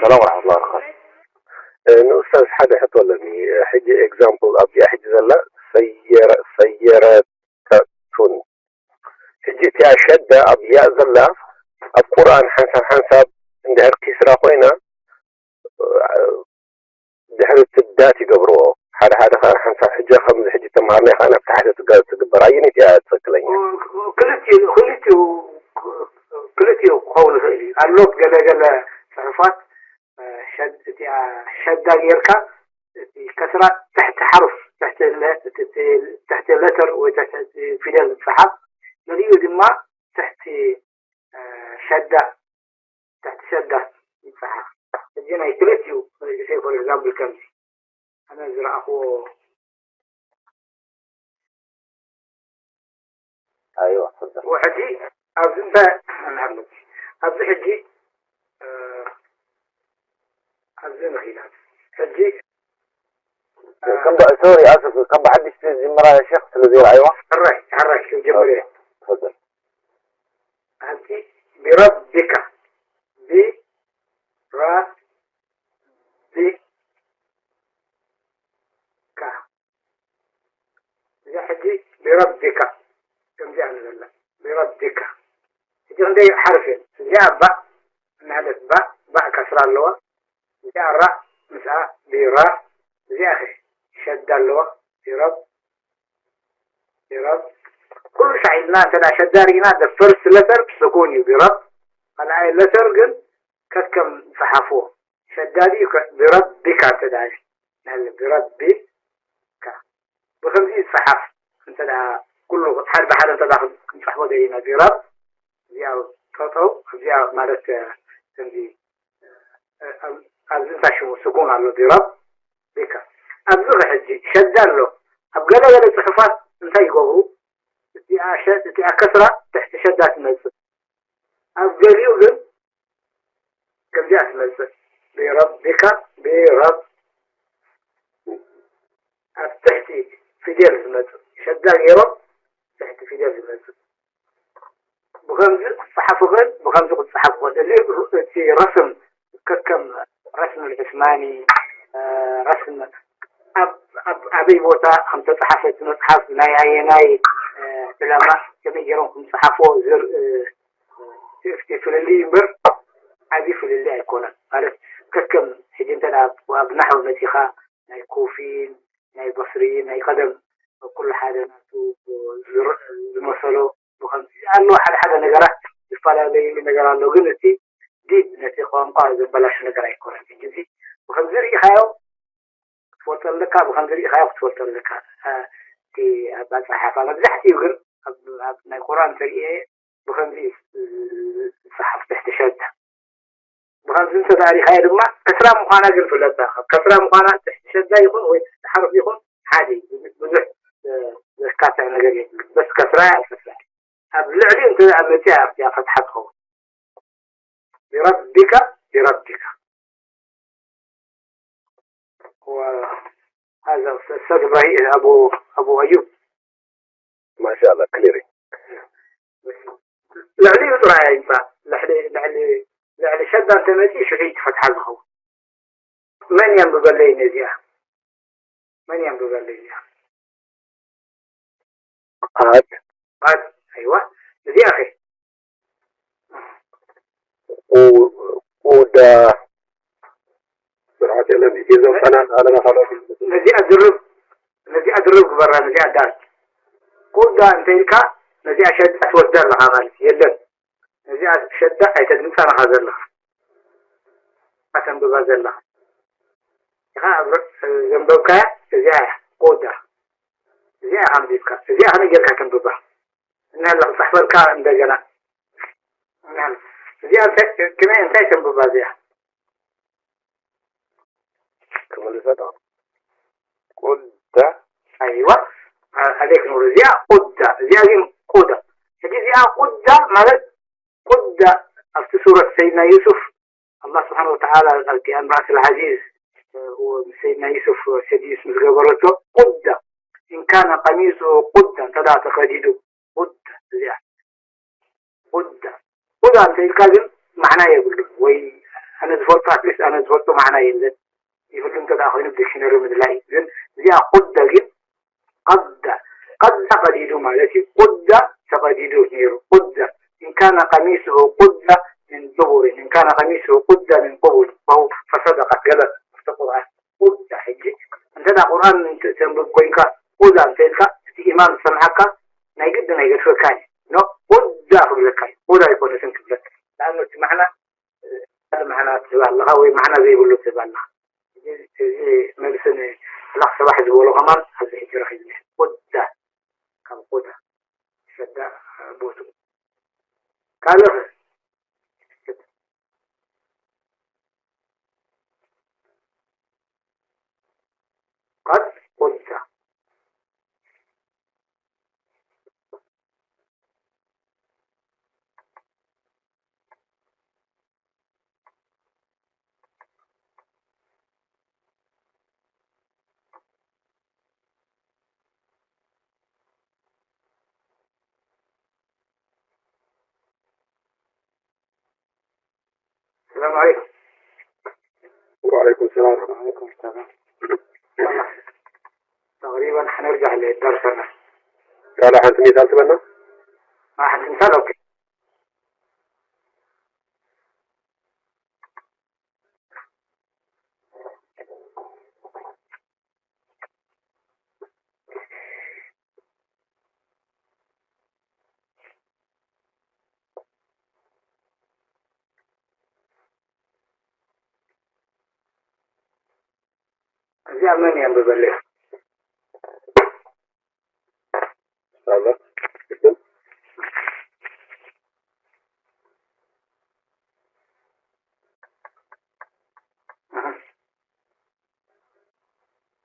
ሰላም ወረሕመቱላሂ ወበረካቱ። እ፣ ንኡስታዝ ሓደ ሕቶ ኣለኒ። ሕጂ ኤግዛምፕል ኣብዚኣ ሕጂ ዘላ ሰየረ-፣ ሰየረተቱን። ሕጂ እቲኣ ሸዳ ኣብዚኣ ዘላ ኣብ ቁርኣን ሓንሳብ ሓንሳብ እንድሕር ኪስራ ኮይና፣ እ፣ ድሕሪ እቲ ዳት ይገብርዎ። ሓደ ሓደ ኸዓ ሓንሳብ ሕጂ ከምዚ ሕጂ ተምሃርናዮ ኸዓ ናብ ታሕቲ ትገ-፣ ትግበር። ኣየነይቲ እያ ትኽክለኛ? ክልቲኡ፣ ክልቲኡ፣ ክልቲኡ ክኸውን ይኽእል እዩ። ኣሎ ገለ ገለ ጽሑፋት፣ እ፣ ሸድ-፣ እቲኣ ሸዳ ጌርካ እቲ ከስራ ትሕቲ ሓሩፍ፣ ትሕቲ ለ-፣ እቲ፣ እቲ ትሕቲ ለተር ወይ ትሕቲ እቲ ፊደል ዝጸሓፍ፣ ገሊኡ ድማ ትሕቲ፣ እ፣ ሸዳ፣ ትሕቲ ሸዳ ይጸሓፍ። ሕጂ ናይ ክልቲኡ ርእሰይ፣ ፎር ኤግዛምፕል፣ ከምዚ ኣነ ዝረኣኽዎ። ኣይዋ፣ ሕጂ ኣብዚ እንታይ ኣሎ? ኣብዚ ሕጂ፣ እ፣ ኣብዚ ንኺድ። ሕጂ፣ እ፣ ከም በ-፣ ሶሪ፣ ኣስፍ፣ ከም ብሓድሽ ትጅምራ ያ ሸኽ ስለ ዘይረኣይዋ። ሕራይ፣ ሕራይ፣ ክጀምር እየ። ተፈضل። ኣንቲ ቢረቢካ፣ ቢረቢካ። እዚኣ ሕጂ ቢረቢካ፣ ከምዚኣ ንበላ፣ ቢረቢካ። ሕጂ ክንደይ ሓርፍ እየን? እዚኣ ባእ፣ እናሃለት ባእ፣ ባእ ከስራ ኣለዋ። እዚኣ ራእ፣ ምስኣ ቢራ። እዚኣ ኸ ሸዳ ኣለዋ። ቢረብ፣ ቢረብ። ኩሉ ሻዕ ኢልና እንተ ደኣ ሸዳ ርኢና፣ the first letter ስኩን እዩ ቢረብ። ካልኣይ ለተር ግን ከከም ጸሓፍዎ። ሸዳዲ ከ-፣ ቢረቢካ እንተ ደኣ፣ ናለ ቢረቢካ። ብኸምዚ ይጸሓፍ። እንተ ደኣ ኩሉ ሓደ ብሓደ እንተ ደኣ ክንጸሕፎ ደሊና፣ ቢረብ፣ እዚኣ ጠጠው፣ እዚኣ ማለት፣ እ፣ ከምዚ፣ እ፣ ኣብ-፣ ኣብዚ እንታይ ሽሙ ስኩን ኣሎ፣ ቢረብ፣ ቢካ። ኣብዚ ኸ ሕጂ ሸዳ ኣሎ። ኣብ ገለ ገለ ጽሑፋት እንታይ ይገብሩ? እቲኣ ሸ-፣ እቲኣ ከስራ ትሕቲ ሸዳ ትመጽእ። ኣብ ገሊኡ ግን ከምዚኣ ትመጽእ። ቢረቢካ፣ ቢረብ-፣ ኣብ ትሕቲ ፊደል ዝመጽእ። ሸዳ ገይሮም ትሕቲ ፊደል ዝመጽእ። ብኸምዚ ክጸሓፍ ይኽእል፣ ብኸምዚ ክጸሓፍ ይኽእል። እዚ ሩ-፣ እቲ ረስም ከከም ረስም ልዑስማኒ፣ እ፣ ረስም ኣብ፣ ኣብ ኣበይ ቦታ ከም ተጻሓፈ እቲ መጽሓፍ፣ ናይ ኣየናይ፣ እ፣ ዕለማ፣ ከመይ ገይሮም ከም ዝጸሓፍዎ ዝር-፣ እ፣ እቲ ፍልልይ እምበር ዓቢ ፍልልይ ኣይኮነን። ማለት ከከም ሕጂ እንተ ደኣ ኣብ፣ ኣብ ናሕዊ መጺኻ ናይ ኩፊን ናይ በስሪን ናይ ቀደም ኩሉ ሓደ ናቱ ዝር-፣ ዝመሰሎ ብኸምዚ ኣሎ። ሓደ ሓደ ነገራት ዝፈላለዩ ነገር ኣሎ፣ ግን እቲ ዲድ ነቲ ቋንቋ ዘበላሹ ነገር ኣይኮነን። ሕጂ እዚ ብኸምዚ ርኢኻዮ ክትፈልጦ ኣለካ፣ ብኸምዚ ርኢኻዮ ክትፈልጦ ኣለካ። እ፣ እቲ ኣጻሓሕፋ መብዛሕትኡ ግን ኣብ፣ ኣብ ናይ ቁርኣን ተርእየ ብኸምዚ እዩ ዝጸሓፍ ትሕቲ ሸዳ። ብኸምዚ እንተ ደኣ ርኢኻዮ ድማ ከስራ ምዃና ግን ፍለጣ። ካብ ከስራ ምዃና ትሕቲ ሸዳ ይኹን ወይ ትሕቲ ሓርፍ ይኹን ሓደ እዩ። ብዙሕ፣ እ፣ ዘካትዕ ነገር የብሉን። በስ ከስራ እያ ከስራ። ኣብ ልዕሊ እንተ ደኣ መጺኣ እያ ፈትሓ ትኸውን። ቢረቢካ፣ ቢረቢካ። وهذا أستاذ إبراهيم، أبو، أبو أيوب. ማሻኣላ፣ ክሊር እዩ። ልዕሊኡ ጥራይ ኣይምጻእ። ልዕሊ፣ ልዕሊ፣ ልዕሊ ሸዳ እንተመጺኡ ሽዑ እዩ ፈትሓ ዝኸውን። መን የንብበለይ ነዚኣ? መን የንብበለይ እዚኣ? ቃድ። ቃድ፣ ኣይዋ። እዚኣ ኸ? ቁ-፣ ቁዳ። ስርዓት የለን። እዞም ቀናት ኣለና ካልኦት። ነዚኣ ድርብ፣ ነዚኣ ድርብ ግበራ፣ ነዚኣ ዳል። ቁዳ እንተ ኢልካ ነዚኣ ሸዳ ትወስዳ ኣለኻ ማለት የለን። ነዚኣ ሸዳ ኣይተድምጻን ኢኻ ዘለኻ። ኣተንብባ ዘለኻ። ኢኻ ኣብ ር-፣ ዘንበብካያ እዚኣ እያ። ቁዳ። እዚኣ ኢኻ ኣንቢብካ። እዚኣ ከመይ ጌርካ ተንብባ? እናለ ክጽሕፈልካ እንደገና። እናለ። እዚኣ እንታይ፣ ከመይ፣ እንታይ ተንብባ እዚኣ? ክምልሰ ዶ? ቁዳ። ኣይዋ። ኣ-፣ ኣሌክ ኑር። እዚኣ ቁዳ። እዚኣ ግን ቁዳ። ሕጂ እዚኣ ቁዳ ማለት ቁዳ ኣብቲ ሱረት ሰይድና ዩሱፍ ኣላህ ስብሓን ወተዓላ ኣብቲ እምራእት ልዓዚዝ፣ እ፣ ምስ ሰይድና ዩሱፍ ሰዲስ ምስ ገበረቶ ቁዳ፣ ኢንካነ ቀሚሱ ቁዳ፣ እንተ ደኣ ተኸዲዱ ቁዳ፣ እዚኣ ቁዳ። ቁዳ እንተ ኢልካ ግን ማዕና የብሉን። ወይ ኣነ ዝፈልጦ፣ ኣትሊስት ኣነ ዝፈልጦ ማዕና የለን። ይህሉ እንተ ደኣ ኮይኑ ብዲክሽነሪ ምድላይ እዩ። ግን እዚኣ ቁደ ግን ቀደ፣ ቀደ ቀዲዱ ማለት እዩ። ቁደ ተቐዲዱ ነይሩ። ቁደ፣ إن كان قميصه قد من دبر، إن كان قميصه قد من قبل، فهو، فصدقت ገለ ኣብቲ ቁርኣን። ቁደ፣ ሕጂ እንተ ደኣ ቁርኣን እንተ-፣ ተንብብ ኮይንካ ቁዳ እንተ ኢልካ እቲ ኢማም ዝሰምዓካ ናይ ግድን ኣይገድፈካን እዩ። ኖ፣ ቁዳ ክብለካ እዩ። ቁዳ ኣይኮነትን ክብለካ። ንኣብነት እቲ ማዕና ካልእ ማዕና ትህብ ኣለኻ ወይ ማዕና ዘይብሉ ትህብ ኣለኻ። እዚ፣ እዚ መልሲ ንኣምላኽ ሰባሕ ዝበሎ ከማን ኣብዚ ሕጂ ረኺብና። ቁዳ፣ ካብ ቁዳ፣ ሰዳ ቦቱ። ካልእ ኸ? قد قلت. السلام عليكم. وعليكم السلام. وعليكم السلام. تقريبًا حنرجع لدرسنا. قال حنت مثال تبنا؟ ما حنت مثال، أوكي. እዚኣ መን የንብበለይ?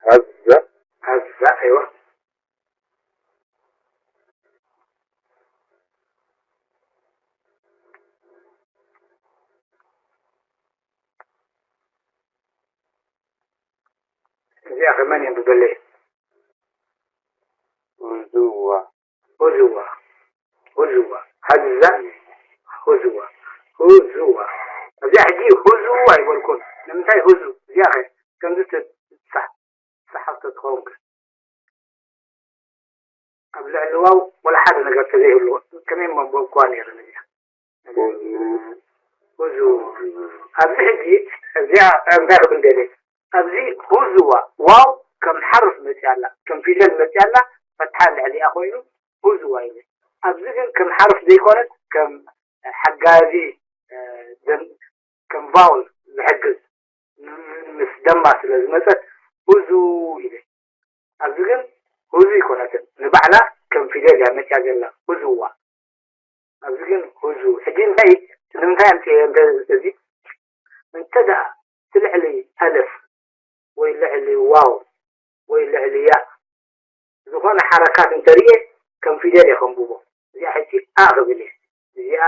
ሀዘ። ሀዘ፣ ኣይዋ። እዚኣ ከመን የንብበለይ? ሁዙዋ። ሁዙዋ። ሁዙዋ። ሀዛ። ሁዙዋ። ሁዙዋ። እዚኣ ሕጂ ሁዙዋ ኣይበልኩን። ንምንታይ ሁዙ? እዚኣ ኸ ከምዚ ትጻሕ-፣ ትጻሓፍ ተትኸውን ከ? ኣብ ልዕሊ ዋው ወላ ሓደ ነገር ተዘይህልዎ ከመይ ምንበብኩዋ ነይረ ነዚኣ? ሁዙ። ሁዙ። ኣብዚ ሕጂ እዚኣ እንታይ ክብል ደልየ? ኣብዚ ሁዙዋ ዋው ከም ሓርፍ መፅያ ኣላ፣ ከም ፊደል መፅያ ኣላ፣ ፈትሓ ልዕሊኣ ኮይኑ ሁዙዋ ኢለ። ኣብዚ ግን ከም ሓርፍ ዘይኮነት ከም ሓጋዚ፣ እ፣ ደም-፣ ከም ቫውል ዝሕግዝ ም-፣ ምስ ደማ ስለ ዝመጸት ሁዙ ኢለ። ኣብዚ ግን ሁዙ ኣይኮነትን፣ ንባዕላ ከም ፊደል እያ መጽያ ዘላ፣ ሁዙዋ። ኣብዚ ግን ሁዙ። ሕጂ እንታይ፣ ንምንታይ ኣምጽኤ እንተ-፣ እዚ? እንተ ደኣ እቲ ልዕሊ ኣለፍ ወይ ልዕሊ ዋው ወይ ልዕሊ ያእ ዝኾነ ሓረካት እንተርእየ ከም ፊደል እየ ከንብቦ። እዚኣ ሕጂ ኣ ክብል እየ። እዚኣ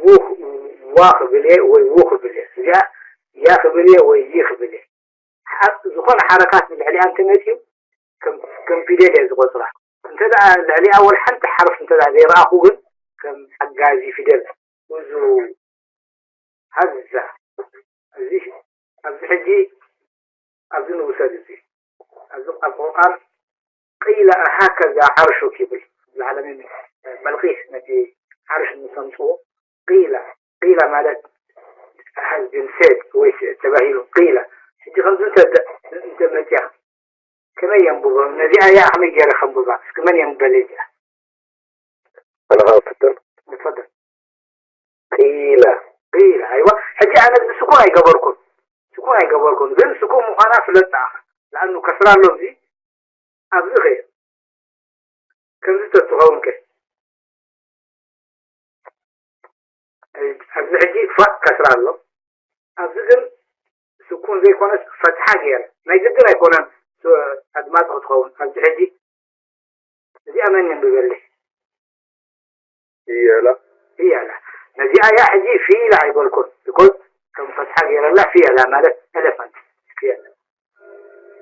ው-፣ ዋ ክብል እየ ወይ ው ክብል እየ። እዚኣ ያ ክብል እየ ወይ ይ ክብል እየ። ሓ-፣ ዝኾነ ሓረካት ልዕሊኣ እንተመፅዩ ከም፣ ከም ፊደል እየ ዝቆፅራ። እንተ ደኣ ልዕሊኣ ወላ ሓንቲ ሓርፍ እንተ ደኣ ዘይረኣኹ ግን ከም ሓጋዚ ፊደል ብዙ ሀዛ። እዚ፣ ኣብዚ ሕጂ፣ ኣብዚ ንውሰድ እዚ። ኣብዚ ኣብ ቁርኣን ቂለ ሀከዛ ዓርሹክ ይብል። ላዕለሚ በልቂስ ነቲ ዓርሽ ምስ ኣምጽዎ ቂለ፣ ቂለ ማለት has been said ወይ ስ-፣ ተባሂሉ ቂለ። ሕጂ ከምዚ እንተ፣ እንተ መጽያ ከመይ የንብቦ? ነዚኣ እያ ከመይ ገይረ ከንብባ? እስኪ መን የንብበለይ እዚኣ? ኣነ ኸኣ ክፍትን። ትፈትን። ቂለ። ቂለ፣ ኣይዋ። ሕጂ ኣነ እዚ ስኩን ኣይገበርኩን። ስኩን ኣይገበርኩን። ግን ስኩን ምዃና ፍለጥ ደኣ። ለኣኑ ከስራ ኣሎ እዚ። ኣብዚ ኸ? ከምዚ ተትኸውን ከ? ኣብዚ ሕጂ ፋእ ከስራ ኣሎ። ኣብዚ ግን ስኩን ዘይኮነስ ፈትሓ ገይረ። ናይ ግድን ኣይኮነን ስ-፣ ኣድማጺ ክትኸውን። ኣብዚ ሕጂ እዚኣ መን የንብበለይ? ፊየላ። ፊየላ። ነዚኣ እያ ሕጂ ፊላ ኣይበልኩን። ቢኮዝ ከም ፈትሓ ገይረላ ፊየላ ማለት ኤሌፋንት። ፊየላ።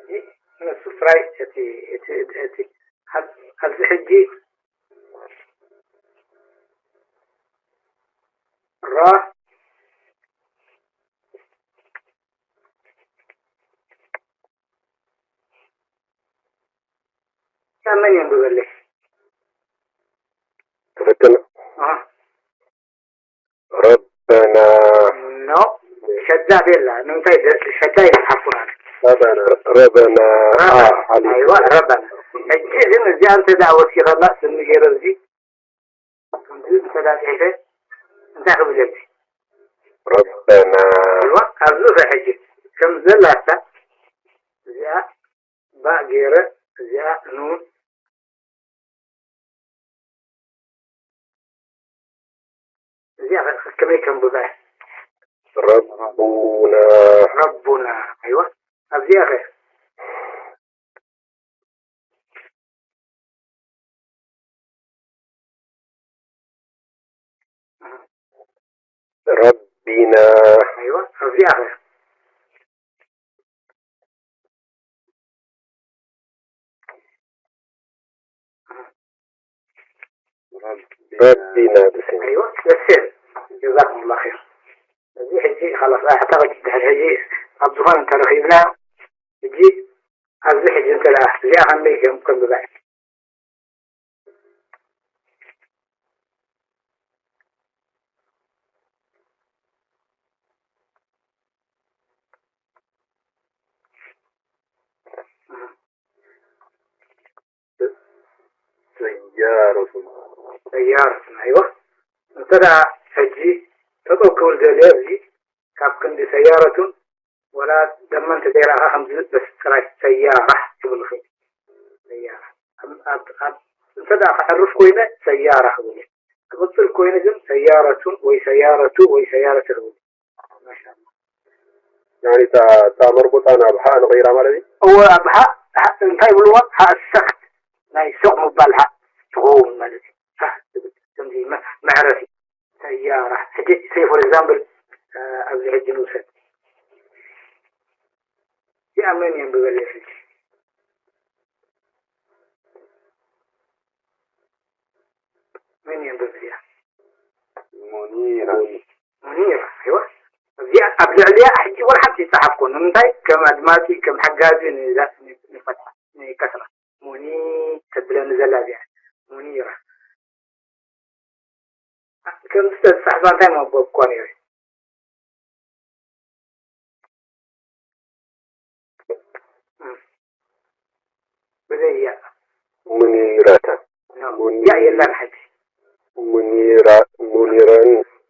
እዚ ንሱ ጥራይ እቲ፣ እቲ፣ እቲ፣ እቲ፣ ኣብ-፣ ኣብዚ ሕጂ ራ-፣ መን የንብበለይ? ትፍትን ኣሃ። ረበና ኖ፣ ሸዳ ቤላ። ንምንታይ ደ-፣ ሸዳ ይጽሓፉና? ረበና ረበና ረበና። ሓሊፍ ኣይዋ፣ ረበና። ሕጂ ግን እዚኣ እንተ ደኣ ወሲኸላ፣ ስሚ ገይረ እዚ፣ ከምዚ እንተ ደኣ ጽሒፈ፣ እንታይ ክብል የብለይ? ረበና ኣይዋ፣ ኣብዚ ኸ ሕጂ ከም ዘላታ፣ እዚኣ ባእ ገይረ፣ እዚኣ ኑን፣ እዚኣ ኸ ከመይ ከንብባ እየ? ረቡና ረቡና። ኣይዋ፣ ኣብዚኣ ኸ? ረቢና ኣይዋ፣ ኣብዚኣ ኸ? ረቢና ብስም ኣይዋ፣ ደስ ይብል። ጀዛኩም ላ ኸይር። እዚ ሕጂ ኸላስ፣ ኣይ፣ ሕታ ሕጂ፣ ድሕሪ ሕጂ ኣብ ዝኾነ እንተረኺብና፣ ሕጂ ኣብዚ ሕጂ እንተ ደኣ እዚኣ ከመይ ከም ከንብባ? ሰያረቱን ሰያረቱን። ኣይዋ፣ እንተ ደኣ ሕጂ ጠጠው ክብል ደልየ፣ እዚ ካብ ክንዲ ሰያረቱን ወላ ደማ እንተ ዘይረኣኻ ከምዚ በስ ጥራይ ሰያራ ክብል ይኽእል። ሰያራ። ኣብ፣ ኣብ፣ ኣብ፣ እንተ ደኣ ከዕርፍ ኮይነ ሰያራ ክብል እየ። ክቕጽል ኮይነ ግን ሰያረቱን ወይ ሰያረቱ ወይ ሰያረቲ ክብል። ማሻኣላ። ያኒ እታ እታ መርቡጣ ናብ ሓ ንቐይራ ማለት እዩ። እወ፣ ኣብ ሓ፣ ሓ፣ እንታይ ይብልዋ? ሓ ሰክት፣ ናይ ሱቕ ምባል ሓ ትኸውን ማለት እዩ። ሳህ ትብል፣ ከምዚ መ-፣ መዕረፊ ሰያራ። ሕጂ፣ say for example፣ እ፣ ኣብዚ ሕጂ ንውሰድ። እዚኣ መን የንብበለይ ሕጂ? መን የንብብ እዚኣ? ሙኒራ ሙኒራ፣ ኣይዋ። እዚኣ ኣብ ልዕሊኣ ሕጂ ወላ ሓንቲ ይጸሓፍኮ። ንምንታይ? ከም ኣድማጺ፣ ከም ሓጋዚ ንዛ-፣ ን-፣ ንፈትሓ፣ ንከስራ። ሙኒ ተብለኒ ዘላ እዚኣ። ሙኒራ። ከምዚ ተዝጻሕፋ እንታይ መበብኳ ነይሩ? ብዘይ ያእ። ሙኒራታ ኖ፣ ያእ የላን ሕጂ። ሙኒራ ሙኒራን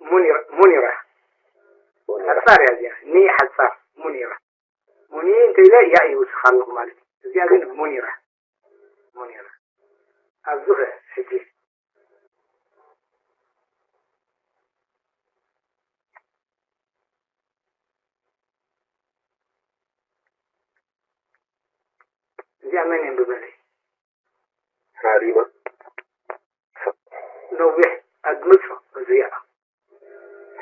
ሙኒራ፣ ሙኒራ። ሙኒራ ሓጻር እያ እዚኣ። ኒ ሓጻር፣ ሙኒራ። ሙኒ እንተ ኢለ ያእ ይውስኽ ኣለኹ ማለት እዩ። እዚኣ ግን ሙኒራ። ሙኒራ። ኣብዚ ኸ ሕጂ? እዚኣ መን የንብበለይ? ሓሊማ ነዊሕ ኣድምጾ እዚኣ።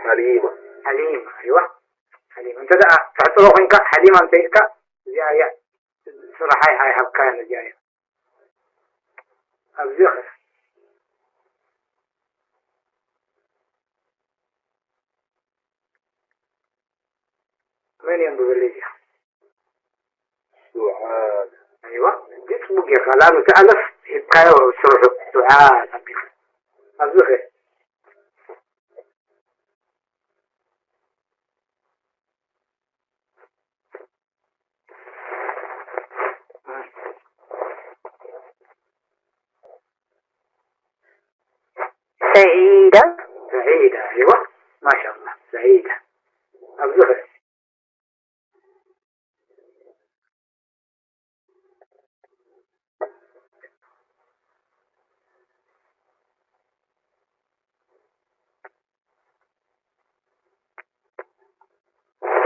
ሓሊማ ሓሊማ፣ ኣይዋ። ሓሊማ። እንተ ደኣ ተሕጽሮ ኮንካ፣ ሓሊማ እንተ ኢልካ፣ እዚኣ እያ። ስራሓይ ኣይሃብካያን፣ እዚኣ እያ። ኣብዚ ኸ? መን የንብበለይ እዚኣ? ሱዓድ ኣይዋ፣ ሕጂ ጽቡቅ ጌርካ። ላም እቲ ኣለፍ ሂብካዮ ስርሑ። ሱዓድ ኣቢልካ። ኣብዚ ኸ? ሰዒዳ ሰዒዳ፣ ኣይዋ፣ ማሻኣላ፣ ሰዒዳ። ኣብዚ ኸ?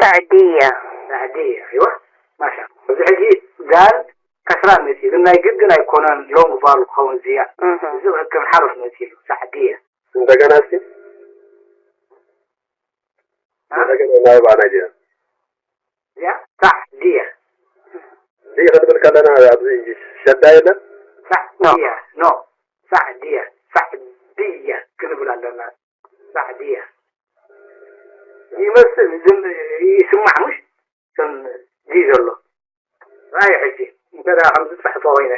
ሳዕድያ ሳዕድያ፣ ኣይዋ፣ ማሻ። እዚ ሕጂ ዳል ከስራ መጺኡ፣ ግን ናይ ግድን ኣይኮነን ሎንግ ቫል ክኸውን ዝያ። እህ። እዚ ከም ሓረፍ መጺኡ፣ ሳዕድያ። እንደገና እስኪ እ? እንደገና ናይ ባና ጌራ እዚኣ ሳዕድያ። እዚ ክንብል ከለና ኣብዚ ሸዳ የለን ሳዕድያ፣ ኖ፣ ሳዕድያ፣ ሳዕድያ ክንብል ኣለና። ሳዕድያ ይመስል፣ ዝም-፣ ይስማዕ፣ ምሽ? ከም ዲ ዘሎ። ራእይ ሕጂ፣ እንተ ደኣ ከምዚ ጽሕፎ ኮይነ።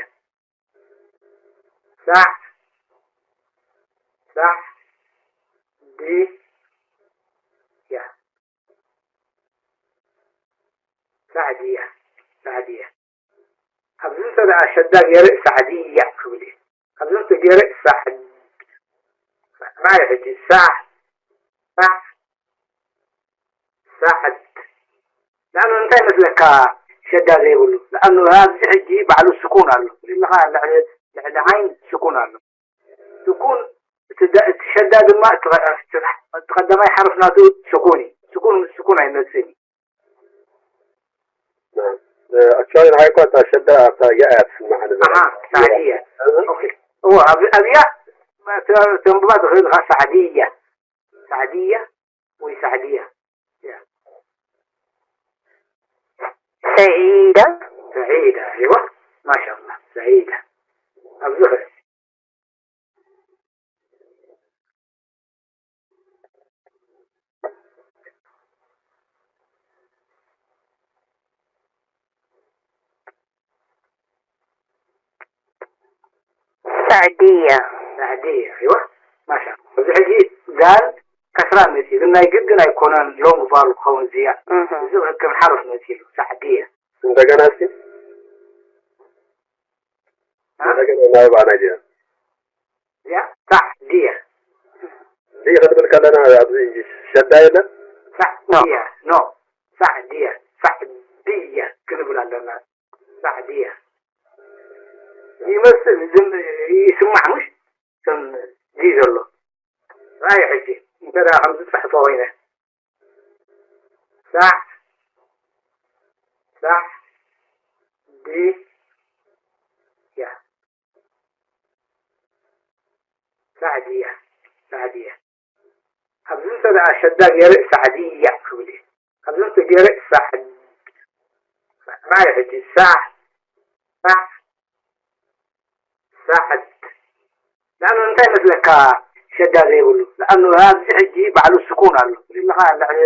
ሳዕ ሳዕ ዲ ያ ሳዕ ድያ ሳዕ ድያ ኣብዚ እንተ ደኣ ሸዳ ገይረ ሳዕ ድያ ክብል እየ። ኣብዚ እንተ ገይረ ሳዕ ራይ ሕጂ ሳዕ ሳዕ ሳዕድ። ንኣኑ እንታይ መስለካ ሸዳ ዘይብሉ? ንኣኑ ኣብዚ ሕጂ ባዕሉ ስኩን ኣሎ። ልዕሊ ዓይን ስኩን ኣሎ። ስኩን እቲ ሸዳ ድማ እቲ ቀዳማይ ሓርፍ ናቱ ስኩን እዩ። ስኩን ምስ ስኩን ኣይመፅእን እዩ። ኣክቹዋሊ ንዓይ እኳ እታ ሸዳ ኣብታ ያ እያ ትስምዓኒ ዘላ። ኣሃ ሳዕድያ። ኦኬ። እዎ ኣብያ ተንብባ ትኽእል ኢኻ ሳዕድያ። ሳዕድያ ወይ ሳዕድያ። ሰዒዳ ሰዒዳ። እዋ ማሻላ ሰዒዳ። ኣብዚ ኸ ሳዕድያ ሳዕድያ። እዋ ማሻላ። ኣብዚ ሕጂ ጋል ከስራ መፅኡ ግን ናይ ግድን ኣይኮነን ሎንግ ቫል ክኸውን ዝያ። እዚ ከም ሓሮስ መፅኡ ሳዕድያ። እንደገና እስኪ እንደገና ናይ ባዕናይ ድያ እዚኣ ሳዕ ድያ እዚ ክንብል ከለና ኣብዚ ሸዳ የለን ሳዕ ድያ ኖ ሳዕ ድያ ሳዕ ድያ ክንብል ኣለና። ሳዕ ድያ ይመስል ዝም ይስማዕ ምሽ ከም ዲ ዘሎ ራእይ ሕጂ እንተ ደኣ ከምዚ ዝፅሕፎ ኮይነ ሳዕ ሳዕ ድያ ሳዕድያ ሳዕድያ ኣብዚ እንተ ደኣ ሸዳ ገይረ ሳዕድያ ክብል እየ። ኣብዚ እንተ ገይረ ሳዕድ ራእይ ሕጂ ሳዕ ሳዕ ሳዕድ ንኣኑ እንታይ መስለካ ሸዳ ዘይብሉ ንኣኑ ኣብዚ ሕጂ ባዕሉ ስኩን ኣሎ ኢልኻ ልዕሊ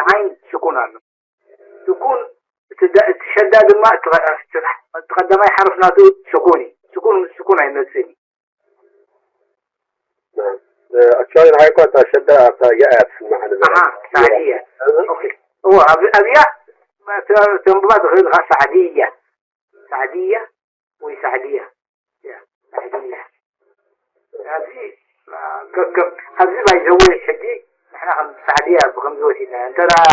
ዓይን ስኩን ኣሎ ስኩን እቲ ሸዳ ድማ እቲ ቀዳማይ ሓርፍ ናቱ ስኩን እዩ። ስኩን ምስ ስኩን ኣይመፅእን እዩ። ኣክቹዋሊ ንዓይ እኳ እታ ሸዳ ኣብታ ያ እያ ትስምዓኒ ዘላ። ኣሃ ሳዕድያ ኦኬ እዎ ኣብዚ ኣብያ ተንብባ ትኽእል ኢኻ ሳዕድያ ሳዕድያ ወይ ሳዕድያ ያ ሳዕድያ ኣብዚ ከከም ኣብዚ ባይዘወይ ሕጂ ንሕና ከም ሳዕድያ ብከምዚ ወሲድና እንተ ደኣ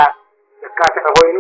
ዘካትዕ ኮይኑ